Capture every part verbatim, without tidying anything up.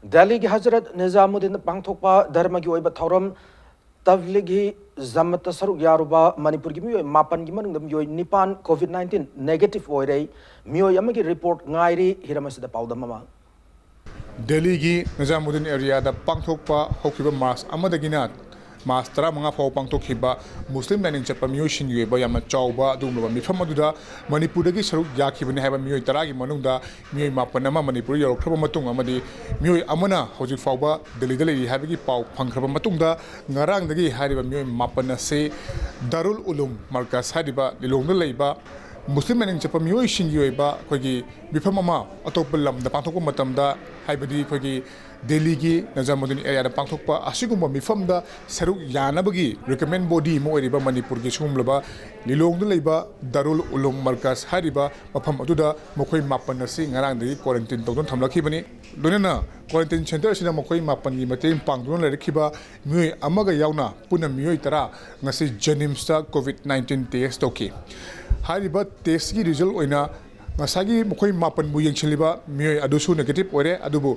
ꯗꯦꯜꯂꯤꯒꯤ ꯍꯖꯔꯠ ꯅꯤꯖꯥꯃꯨꯗꯗꯤꯟ ꯄꯥꯡꯊꯣꯛꯄ ꯙꯔꯃꯒꯤ ꯑꯣꯏꯕ ꯊꯧꯔꯝ ꯇꯕ꯭ꯂꯤꯒꯤ ꯖꯃꯠꯇ ꯁꯔꯨꯛ ꯌꯥꯔꯨꯕ ꯃꯅꯤꯄꯨꯔꯒꯤ ꯃꯤꯑꯣꯏ ꯃꯥꯄꯟꯒꯤ ꯃꯅꯨꯡꯗ ꯃꯤꯑꯣꯏ ꯅꯤꯄꯥꯟ COVID nineteen negative ꯑꯣꯏꯔꯦ꯫ ꯃꯤꯑꯣꯏ ꯑꯃꯒꯤ report ꯉꯥꯏꯔꯤ꯫ ꯍꯤꯔꯝ ꯑꯁꯤꯗ ꯄꯥꯎꯗꯝ ꯑꯃ꯫ ꯗꯦꯜꯂꯤꯒꯤ ꯅꯤꯖꯥꯃꯨꯗꯗꯤꯟ ꯑꯦꯔꯤꯌꯥꯗ ꯄꯥꯡꯊꯣꯛꯄ ꯍꯧꯈꯤꯕ ꯃꯥꯔꯆ ꯑꯃꯗꯒꯤꯅ ꯃꯥꯔꯆ ꯇꯔꯥꯃꯉꯥ ꯐꯥꯎꯕ ꯄꯥꯡꯊꯣꯛꯈꯤꯕ ꯃꯨꯁꯂꯤꯝ ꯂꯥꯏꯅꯤꯡ ꯆꯠꯄ ꯃꯤꯑꯣꯏꯁꯤꯡꯒꯤ ꯑꯣꯏꯕ ꯌꯥꯝꯅ ꯆꯥꯎꯕ ꯑꯗꯨꯒꯨꯝꯂꯕ ꯃꯤꯐꯝ ꯑꯗꯨꯗ ꯃꯅꯤꯄꯨꯔꯗꯒꯤ ꯁꯔꯨꯛ ꯌꯥꯈꯤꯕꯅꯤ ꯍꯥꯏꯕ ꯃꯤꯑꯣꯏ ꯇꯔꯥꯒꯤ ꯃꯅꯨꯡꯗ ꯃꯤꯑꯣꯏ ꯃꯥꯄꯟ ꯑꯃ ꯃꯅꯤꯄꯨꯔ ꯌꯧꯔꯛꯈ꯭ꯔꯕ ꯃꯇꯨꯡ ꯑꯃꯗꯤ ꯃꯤꯑꯣꯏ ꯑꯃꯅ ꯍꯧꯖꯤꯛ ꯐꯥꯎꯕ ꯗꯦꯜꯂꯤꯗ ꯂꯩꯔꯤ ꯍꯥꯏꯕꯒꯤ ꯄꯥꯎ ꯐꯪꯈ꯭ꯔꯕ ꯃꯇꯨꯡꯗ, ꯉꯔꯥꯡꯗꯒꯤ ꯍꯥꯏꯔꯤꯕ ꯃꯤꯑꯣꯏ ꯃꯥꯄꯟ ꯑꯁꯤ ꯗꯥꯔꯨꯜ ꯎꯂꯨꯝ ꯃꯔꯀꯖ ꯍꯥꯏꯔꯤꯕ ꯂꯤꯂꯣꯡꯗ ꯂꯩꯕ ꯃꯨꯁꯂꯤꯝ ꯂꯥꯏꯅꯤꯡ ꯆꯠꯄ ꯃꯤꯑꯣꯏꯁꯤꯡꯒꯤ ꯑꯣꯏꯕ ꯑꯩꯈꯣꯏꯒꯤ ꯃꯤꯐꯝ ꯑꯃ ꯑꯇꯣꯞꯄ ꯂꯝꯗ ꯄꯥꯡꯊꯣꯛꯄ ꯃꯇꯝꯗ, ꯍꯥꯏꯕꯗꯤ ꯑꯩꯈꯣꯏꯒꯤ ꯗꯦꯜꯂꯤꯒꯤ ꯅꯤꯖꯥꯃꯨꯗꯗꯤꯟ ꯑꯦꯔꯤꯌꯥꯗ ꯄꯥꯡꯊꯣꯛꯄ ꯑꯁꯤꯒꯨꯝꯕ ꯃꯤꯐꯝꯗ ꯁꯔꯨꯛ ꯌꯥꯅꯕꯒꯤ recommend body ꯑꯃ ꯑꯣꯏꯔꯤꯕ ꯃꯅꯤꯄꯨꯔꯒꯤ ꯁꯤꯒꯨꯝꯂꯕ ꯂꯤꯂꯣꯡꯗ ꯂꯩꯕ ꯗꯥꯔꯨꯜ ꯎꯂꯨꯝ ꯃꯔꯀꯖ ꯍꯥꯏꯔꯤꯕ ꯃꯐꯝ ꯑꯗꯨꯗ ꯃꯈꯣꯏ ꯃꯥꯄꯟ ꯑꯁꯤ ꯉꯔꯥꯡꯗꯒꯤ quarantine ꯇꯧꯗꯨꯅ ꯊꯝꯂꯛꯈꯤꯕꯅꯤ꯫ ꯂꯣꯏꯅꯅ quarantine centre ꯑꯁꯤꯗ ꯃꯈꯣꯏ ꯃꯥꯄꯟꯒꯤ ꯃꯇꯦꯡ ꯄꯥꯡꯗꯨꯅ ꯂꯩꯔꯛꯈꯤꯕ ꯃꯤꯑꯣꯏ ꯑꯃꯒ ꯌꯥꯎꯅ ꯄꯨꯟꯅ ꯃꯤꯑꯣꯏ ꯇꯔꯥ ꯉꯁꯤ JNIMSꯇ COVID nineteen test ꯇꯧꯈꯤ꯫ ꯍꯥꯏꯔꯤꯕ testꯀꯤ result ꯑꯣꯏꯅ ꯉꯁꯥꯏꯒꯤ ꯃꯈꯣꯏ ꯃꯥꯄꯟꯕꯨ ꯌꯦꯡꯁꯤꯜꯂꯤꯕ ꯃꯤꯑꯣꯏ ꯑꯗꯨꯁꯨ negative ꯑꯣꯏꯔꯦ, ꯑꯗꯨꯕꯨ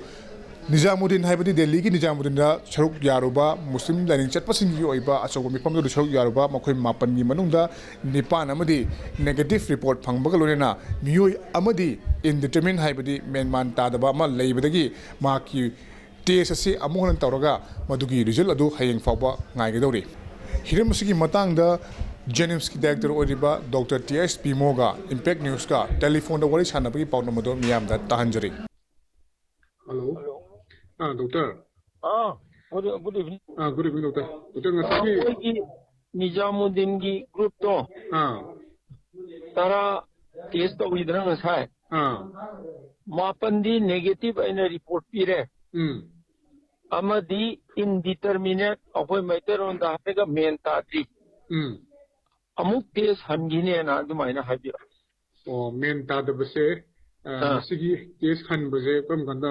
ꯅꯤꯖꯥꯃꯨꯗꯗꯤꯟ, ꯍꯥꯏꯕꯗꯤ ꯗꯦꯜꯂꯤꯒꯤ ꯅꯤꯖꯥꯃꯨꯗꯗꯤꯟꯗ ꯁꯔꯨꯛ ꯌꯥꯔꯨꯕ ꯃꯨꯁꯂꯤꯝ ꯂꯥꯏꯅꯤꯡ ꯆꯠꯄꯁꯤꯡꯒꯤ ꯑꯣꯏꯕ ꯑꯆꯧꯕ ꯃꯤꯐꯝꯗꯨꯗ ꯁꯔꯨꯛ ꯌꯥꯔꯨꯕ ꯃꯈꯣꯏ ꯃꯥꯄꯟꯒꯤ ꯃꯅꯨꯡꯗ ꯅꯤꯄꯥꯟ ꯑꯃꯗꯤ negative report ꯐꯪꯕꯒ ꯂꯣꯏꯅꯅ ꯃꯤꯑꯣꯏ ꯑꯃꯗꯤ indeterminate, ꯍꯥꯏꯕꯗꯤ ꯃꯦꯟꯃꯥꯟ ꯇꯥꯗꯕ ꯑꯃ ꯂꯩꯕꯗꯒꯤ ꯃꯍꯥꯛꯀꯤ test ꯑꯁꯤ ꯑꯃꯨꯛ ꯍꯟꯅ ꯇꯧꯔꯒ ꯃꯗꯨꯒꯤ result ꯑꯗꯨ ꯍꯌꯦꯡ ꯐꯥꯎꯕ ꯉꯥꯏꯒꯗꯧꯔꯤ꯫ ꯍꯤꯔꯝ ꯑꯁꯤꯒꯤ ꯃꯇꯥꯡꯗ JNIMSꯀꯤ director ꯑꯣꯏꯔꯤꯕ Doctor T H Pimoꯒ Impact Newsꯀ telephoneꯗ ꯋꯥꯔꯤ ꯁꯥꯟꯅꯕꯒꯤ ꯄꯥꯎꯗꯝ ꯑꯗꯨ ꯃꯤꯌꯥꯝꯗ ꯇꯥꯍꯟꯖꯔꯤ꯫ Hello. ꯑꯥ, doctor. ꯑꯥ, good, good evening. ꯑꯥ, good evening, doctor. Doctor, ꯉꯁꯥꯏꯒꯤ ꯑꯩꯈꯣꯏꯒꯤ ꯅꯤꯖꯥꯃꯨꯗꯗꯤꯟꯒꯤ groupꯇꯣ ꯑꯥ. ꯇꯔꯥ test ꯇꯧꯋꯤꯗꯅ ꯉꯁꯥꯏ꯫ ꯑꯥ. ꯃꯥꯄꯟꯗꯤ negative ꯑꯩꯅ report ꯄꯤꯔꯦ꯫ ꯎꯝ. ꯑꯃꯗꯤ indeterminate, ꯑꯩꯈꯣꯏ ꯃꯩꯇꯩꯂꯣꯟꯗ ꯍꯥꯏꯔꯒ ꯃꯦꯟ ꯇꯥꯗ꯭ꯔꯤ꯫ ꯎꯝ. ꯑꯃꯨꯛ test ꯍꯟꯈꯤꯅꯦꯅ ꯑꯗꯨꯃꯥꯏꯅ ꯍꯥꯏꯕꯤꯔꯛꯑꯦ꯫ ꯑꯣ, ꯃꯦꯟ ꯇꯥꯗꯕꯁꯦ, ꯑ, ꯑꯥ. ꯉꯁꯤꯒꯤ test ꯍꯟꯕꯁꯦ ꯀꯔꯝ ꯀꯥꯟꯗ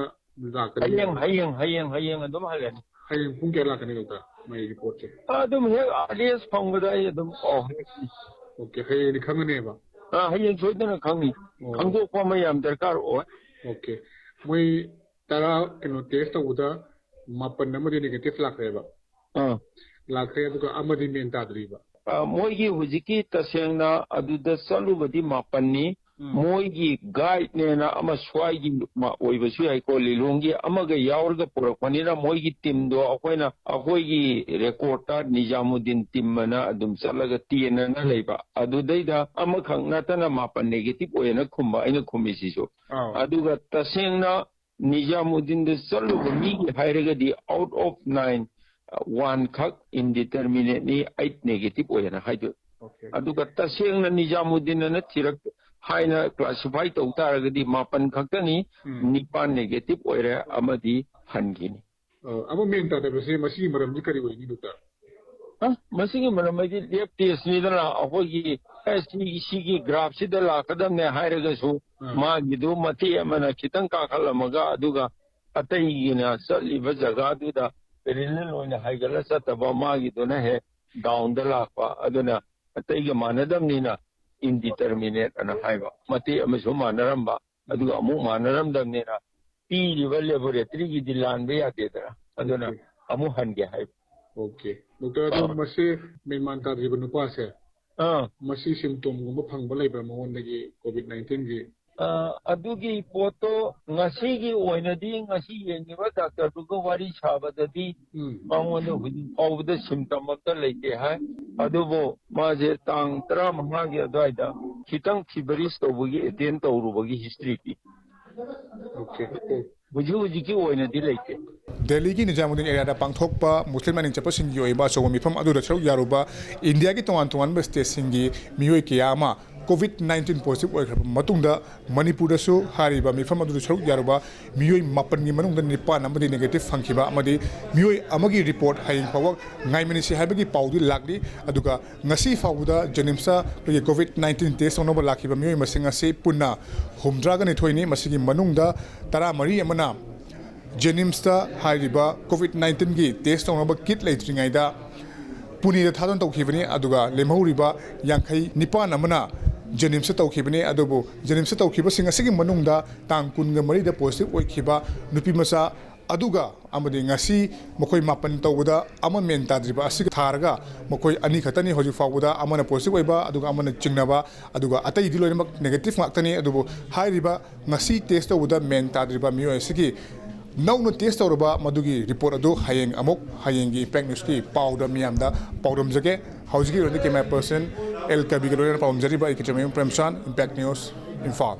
ꯂꯥꯛꯀꯅꯤ? ꯍꯌꯦꯡ, ꯍꯌꯦꯡ, ꯍꯌꯦꯡ, ꯍꯌꯦꯡ ꯑꯗꯨꯝ ꯍꯜꯂꯅꯤ꯫ ꯍꯌꯦꯡ ꯄꯨꯡ ꯀꯌꯥ ꯂꯥꯛꯀꯅꯤ, doctor, ꯃꯥꯒꯤ reportꯁꯦ? ꯑꯗꯨꯝ ꯍꯦꯛ earliest ꯐꯪꯕꯗ ꯑꯩ ꯑꯗꯨꯝ ꯄꯥꯎ ꯍꯥꯏꯔꯛꯀꯅꯤ꯫ Okay, ꯍꯌꯦꯡꯗꯤ ꯈꯪꯒꯅꯦꯕ? ꯑꯥ, ꯍꯌꯦꯡ ꯁꯣꯏꯗꯅ ꯈꯪꯅꯤ꯫ ꯑꯣ꯫ ꯈꯪꯗꯣꯛꯄ ꯑꯃ ꯌꯥꯝ ꯗꯔꯀꯥꯔ ꯑꯣꯏ꯫ Okay. ꯃꯣꯏ ꯇꯔꯥ ꯀꯩꯅꯣ ꯇꯦꯁ ꯇꯧꯕꯗ ꯃꯥꯄꯟ ꯑꯃꯗꯤ ꯅꯦꯒꯦꯇꯤꯚ ꯂꯥꯛꯈ꯭ꯔꯦꯕ꯫ ꯑꯥ ꯂꯥꯛꯈ꯭ꯔꯦ, ꯑꯗꯨꯒ ꯑꯃꯗꯤ ꯃꯦꯟ ꯇꯥꯗ꯭ꯔꯤꯕ꯫ ꯑ, ꯃꯣꯏꯒꯤ ꯍꯧꯖꯤꯛꯀꯤ ꯇꯁꯦꯡꯅ ꯑꯗꯨꯗ ꯆꯠꯂꯨꯕꯗꯤ ꯃꯥꯄꯟꯅꯤ꯫ ꯎꯝ꯫ ꯃꯣꯏꯒꯤ ꯒꯥꯏꯗꯅꯦꯅ ꯑꯃ ꯁ꯭ꯋꯥꯏꯒꯤ ꯃ-, ꯑꯣꯏꯕꯁꯨ ꯌꯥꯏꯀꯣ, ꯂꯤꯂꯣꯡꯒꯤ ꯑꯃꯒ ꯌꯥꯎꯔꯒ ꯄꯨꯔꯛꯄꯅꯤꯅ ꯃꯣꯏꯒꯤ ꯇꯤꯝꯗꯣ ꯑꯩꯈꯣꯏꯅ ꯑꯩꯈꯣꯏꯒꯤ ꯔꯦꯀꯣꯔꯠꯇ ꯅꯤꯖꯥꯃꯨꯗꯤꯟ ꯇꯤꯝ ꯑꯅ ꯑꯗꯨꯝ ꯆꯠꯂꯒ ꯇꯦꯟ ꯑꯅ ꯂꯩꯕ, ꯑꯗꯨꯗꯩꯗ ꯑꯃꯈꯛ ꯅꯠꯇꯅ ꯃꯥꯄꯟ ꯅꯦꯒꯦꯇꯤꯚ ꯑꯣꯏꯌꯦꯅ ꯈꯨꯝꯕ ꯑꯩꯅ ꯈꯨꯝꯃꯤꯁꯤꯁꯨ꯫ ꯑꯥꯎ꯫ ꯑꯗꯨꯒ ꯇꯁꯦꯡꯅ ꯅꯤꯖꯥꯃꯨꯗꯤꯟꯗ ꯆꯠꯂꯨꯕ ꯃꯤꯒꯤ ꯍꯥꯏꯔꯒꯗꯤ out of nine, one ꯈꯛ ꯏꯟꯗꯤꯇꯔꯃꯤꯅꯦꯠꯅꯤ, eight negative ꯑꯣꯏꯌꯦꯅ ꯍꯥꯏꯗꯣꯏ꯫ Okay. ꯑꯗꯨꯒ ꯇꯁꯦꯡꯅ ꯅꯤꯖꯥꯃꯨꯗꯤꯟ ꯑꯅ ꯊꯤꯔꯛ ꯍꯥꯏꯅ ꯀ꯭ꯂꯥꯁꯤꯐꯥꯏ ꯇꯧ ꯇꯥꯔꯒꯗꯤ ꯃꯥꯄꯟ ꯈꯛꯇꯅꯤ, ꯎꯝ꯫ ꯅꯤꯄꯥꯟ ꯅꯦꯒꯦꯇꯤꯚ ꯑꯣꯏꯔꯦ, ꯑꯃꯗꯤ ꯍꯟꯈꯤꯅꯤ꯫ ꯑ, ꯑꯃ ꯃꯦꯟ ꯇꯥꯗꯕꯁꯦ ꯃꯁꯤꯒꯤ ꯃꯔꯝꯗꯤ ꯀꯔꯤ ꯑꯣꯏꯅꯤ, ꯗꯣꯛꯇꯔ? ꯑ, ꯃꯁꯤꯒꯤ ꯃꯔꯝ ꯍꯥꯏꯗꯤ ꯂꯦꯞ ꯇꯦꯁꯅꯤꯗꯅ ꯑꯩꯈꯣꯏꯒꯤ ꯑꯦ, ꯁꯤ, ꯁꯤꯒꯤ ꯒ꯭ꯔꯥꯐꯁꯤꯗ ꯂꯥꯛꯀꯗꯕꯅꯦ ꯍꯥꯏꯔꯒꯁꯨ ꯑꯥ꯫ ꯃꯥꯒꯤꯗꯨ ꯃꯇꯦꯛ ꯑꯃꯅ ꯈꯤꯇꯪ ꯀꯥꯈꯠꯂꯝꯃꯒ ꯑꯗꯨꯒ ꯑꯇꯩꯒꯤꯅ ꯆꯠꯂꯤꯕ ꯖꯒꯥꯗꯨꯗ ꯄꯦꯔꯦꯂꯦꯜ ꯑꯣꯏꯅ ꯍꯥꯏꯒꯠꯂ ꯆꯠꯇꯕ, ꯃꯥꯒꯤꯗꯨꯅ ꯍꯦꯛ ꯗꯥꯎꯟꯗ ꯂꯥꯛꯄ, ꯑꯗꯨꯅ ꯑꯇꯩꯒ ꯃꯥꯟꯅꯗꯕꯅꯤꯅ ꯏꯟꯗꯤꯇꯔꯃꯤꯅꯦꯠ ꯑꯅ ꯍꯥꯏꯕ ꯃꯇꯦꯛ ꯑꯃꯁꯨ ꯃꯥꯟꯅꯔꯝꯕ, ꯑꯗꯨꯒ ꯑꯃꯨꯛ ꯃꯥꯟꯅꯔꯝꯗꯕꯅꯤꯅ ꯄꯤꯔꯤꯕ ꯂꯦꯕꯣꯔꯦꯇꯔꯤꯒꯤꯗꯤ ꯂꯥꯟꯕ ꯌꯥꯗꯦꯗꯅ, ꯑꯗꯨꯅ Okay. ꯑꯃꯨꯛ ꯍꯟꯒꯦ ꯍꯥꯏꯕ꯫ Okay. ꯗꯣꯛꯇꯔ, ꯑꯗꯣ ꯃꯁꯤ ꯃꯦꯟꯃꯥꯟ ꯇꯥꯗ꯭ꯔꯤꯕ ꯅꯨꯄꯥꯁꯦ, ꯑꯥ꯫ ꯃꯁꯤ ꯁꯤꯝꯇꯣꯝꯒꯨꯝꯕ ꯐꯪꯕ ꯂꯩꯕ꯭ꯔꯥ ꯃꯉꯣꯟꯗꯒꯤ ꯀꯣꯚꯤꯗ ꯅꯥꯏꯟꯇꯤꯟꯒꯤ? ꯑ, ꯑꯗꯨꯒꯤ ꯄꯣꯠꯇꯣ ꯉꯁꯤꯒꯤ ꯑꯣꯏꯅꯗꯤ, ꯉꯁꯤ ꯌꯦꯡꯉꯤꯕ ꯗꯥꯛꯇꯔꯗꯨꯒ ꯋꯥꯔꯤ ꯁꯥꯕꯗꯗꯤ ꯎꯝ꯫ ꯃꯉꯣꯟꯗ ꯍꯧꯖꯤꯛ ꯐꯥꯎꯕꯗ ꯁꯤꯝꯇꯝ ꯑꯝꯇ ꯂꯩꯇꯦ ꯍꯥꯏ꯫ ꯑꯗꯨꯕꯨ ꯃꯥꯁꯦ ꯇꯥꯡ ꯇꯔꯥꯃꯉꯥꯒꯤ ꯑꯗꯨꯋꯥꯏꯗ ꯈꯤꯇꯪ ꯐꯤꯚꯔꯤꯁ ꯇꯧꯕꯒꯤ ꯑꯦꯇꯦꯟ ꯇꯧꯔꯨꯕꯒꯤ ꯍꯤꯁꯇ꯭ꯔꯤ ꯄꯤ꯫ Okay. ꯍꯧꯖꯤꯛ ꯍꯧꯖꯤꯛꯀꯤ ꯑꯣꯏꯅꯗꯤ ꯂꯩꯇꯦ꯫ ꯗꯦꯜꯂꯤꯒꯤ ꯅꯤꯖꯥꯃꯨꯗꯤꯟ ꯑꯦꯔꯤꯌꯥꯗ ꯄꯥꯡꯊꯣꯛꯄ ꯃꯨꯁꯂꯤꯝ ꯂꯥꯏꯅꯤꯡ ꯆꯠꯄꯁꯤꯡꯒꯤ ꯑꯣꯏꯕ ꯑꯆꯧꯕ ꯃꯤꯐꯝ ꯑꯗꯨꯗ ꯁꯔꯨꯛ ꯌꯥꯔꯨꯕ ꯏꯟꯗꯤꯌꯥꯒꯤ ꯇꯣꯉꯥꯟ ꯇꯣꯉꯥꯟꯕ ꯁ꯭ꯇꯦꯠꯁꯤꯡꯒꯤ ꯃꯤꯑꯣꯏ ꯀꯌꯥ ꯑꯃ ꯀꯣꯚꯤꯗ ꯅꯥꯏꯟꯇꯤꯟ ꯄꯣꯖꯤꯇꯤꯚ ꯑꯣꯏꯈ꯭ꯔꯕ ꯃꯇꯨꯡꯗ, ꯃꯅꯤꯄꯨꯔꯗꯁꯨ ꯍꯥꯏꯔꯤꯕ ꯃꯤꯐꯝ ꯑꯗꯨꯗ ꯁꯔꯨꯛ ꯌꯥꯔꯨꯕ ꯃꯤꯑꯣꯏ ꯃꯥꯄꯟꯒꯤ ꯃꯅꯨꯡꯗ ꯅꯤꯄꯥꯟ ꯑꯃꯗꯤ ꯅꯦꯒꯦꯇꯤꯚ ꯐꯪꯈꯤꯕ ꯑꯃꯗꯤ ꯃꯤꯑꯣꯏ ꯑꯃꯒꯤ ꯔꯤꯄꯣꯔꯠ ꯍꯌꯦꯡ ꯐꯥꯎꯕ ꯉꯥꯏꯃꯤꯟꯅꯁꯤ ꯍꯥꯏꯕꯒꯤ ꯄꯥꯎꯗꯤ ꯂꯥꯛꯂꯤ꯫ ꯑꯗꯨꯒ ꯉꯁꯤ ꯐꯥꯎꯕꯗ ꯖꯦꯅꯤꯝꯁꯇ ꯑꯩꯈꯣꯏꯒꯤ ꯀꯣꯚꯤꯗ ꯅꯥꯏꯟꯇꯤꯟ ꯇꯦꯁ ꯇꯧꯅꯕ ꯂꯥꯛꯈꯤꯕ ꯃꯤꯑꯣꯏ ꯃꯁꯤꯡ ꯑꯁꯤ ꯄꯨꯟꯅ ꯍꯨꯝꯗ꯭ꯔꯥꯒ ꯅꯤꯊꯣꯏꯅꯤ꯫ ꯃꯁꯤꯒꯤ ꯃꯅꯨꯡꯗ ꯇꯔꯥꯃꯔꯤ ꯑꯃꯅ ꯖꯦꯅꯤꯝꯁꯇ ꯍꯥꯏꯔꯤꯕ ꯀꯣꯚꯤꯗ ꯅꯥꯏꯟꯇꯤꯟꯒꯤ ꯇꯦꯁ ꯇꯧꯅꯕ ꯀꯤꯠ ꯂꯩꯇ꯭ꯔꯤꯉꯩꯗ ꯄꯨꯅꯦꯗ ꯊꯥꯗꯣꯛ ꯇꯧꯈꯤꯕꯅꯤ꯫ ꯑꯗꯨꯒ ꯂꯦꯝꯍꯧꯔꯤꯕ ꯌꯥꯡꯈꯩ ꯅꯤꯄꯥꯟ ꯑꯃꯅ ꯖꯦꯅꯤꯝꯁꯇ ꯇꯧꯈꯤꯕꯅꯤ꯫ ꯑꯗꯨꯕꯨ ꯖꯦꯅꯤꯝꯁꯇ ꯇꯧꯈꯤꯕꯁꯤꯡ ꯑꯁꯤꯒꯤ ꯃꯅꯨꯡꯗ ꯇꯥꯡ ꯀꯨꯟꯒ ꯃꯔꯤꯗ positive ꯑꯣꯏꯈꯤꯕ ꯅꯨꯄꯤ ꯃꯆꯥ ꯑꯗꯨꯒ ꯑꯃꯗꯤ ꯉꯁꯤ ꯃꯈꯣꯏ ꯃꯥꯄꯟ ꯇꯧꯕꯗ ꯑꯃ ꯃꯦꯟ ꯇꯥꯗ꯭ꯔꯤꯕ ꯑꯁꯤꯒ ꯊꯥꯔꯒ ꯃꯈꯣꯏ ꯑꯅꯤ ꯈꯛꯇꯅꯤ ꯍꯧꯖꯤꯛ ꯐꯥꯎꯕꯗ, ꯑꯃꯅ positive ꯑꯣꯏꯕ ꯑꯗꯨꯒ ꯑꯃꯅ ꯆꯤꯡꯅꯕ, ꯑꯗꯨꯒ ꯑꯇꯩꯗꯤ ꯂꯣꯏꯅꯃꯛ negative ꯉꯥꯛꯇꯅꯤ꯫ ꯑꯗꯨꯕꯨ ꯍꯥꯏꯔꯤꯕ ꯉꯁꯤ test ꯇꯧꯕꯗ ꯃꯦꯟ ꯇꯥꯗ꯭ꯔꯤꯕ ꯃꯤꯑꯣꯏ ꯑꯁꯤꯒꯤ ꯅꯧꯅ test ꯇꯧꯔꯕ ꯃꯗꯨꯒꯤ report ꯑꯗꯨ ꯍꯌꯦꯡ ꯑꯃꯨꯛ ꯍꯌꯦꯡꯒꯤ Impact Newsꯀꯤ ꯄꯥꯎꯗ ꯃꯤꯌꯥꯝꯗ ꯄꯥꯎꯗꯝꯖꯒꯦ꯫ ꯍꯧꯖꯤꯛꯀꯤ ꯑꯣꯏꯅꯗꯤ camera person ꯑꯦꯜ ꯀꯕꯤꯒ ꯂꯣꯏꯅꯅ ꯄꯥꯎꯗꯝꯖꯔꯤꯕ ꯑꯩ ꯀꯤꯆꯟꯃꯌꯨꯝ ꯄ꯭ꯔꯦꯝꯆꯥꯟ, Impact News, ꯏꯝꯐꯥꯜ꯫